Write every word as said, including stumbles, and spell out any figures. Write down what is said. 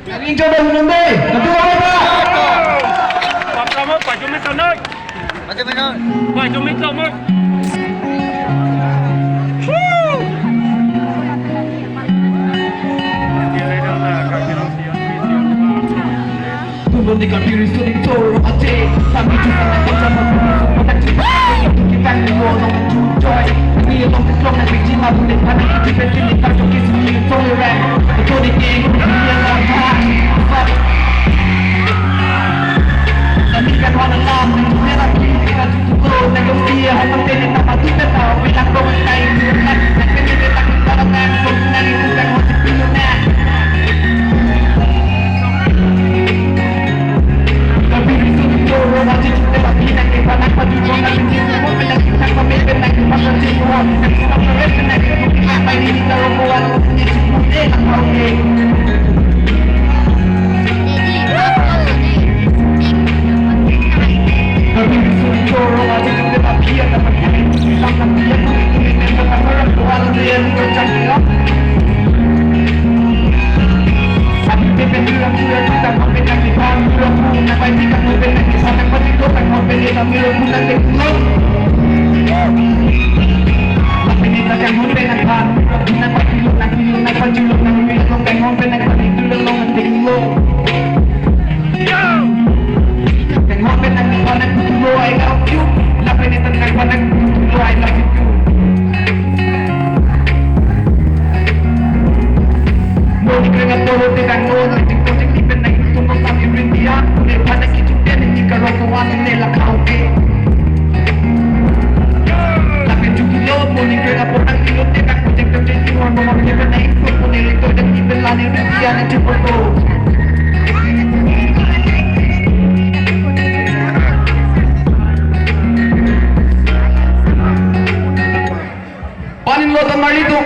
Kali jo ba hunun dei. Kadu apa? Pak Samad, Pak Jumit Samad. Pak Jumit Samad. Tulon di kapiri suning choro aje. Kami cuma kita mau kita cuma kita mau nong joy. Ni long long na biji ma bu de pa na ki pe ni ka to ki si ni to le ran. To ni ke ni ya la ha. Kami kan wana lam ni na ki na tu ko na ko si ha na te ni na ma tu ta ta wi la ko kai ni na na ke ni ta ki ta na ko na ni tu kan ho ti ni na. Panin lo ta mari tu.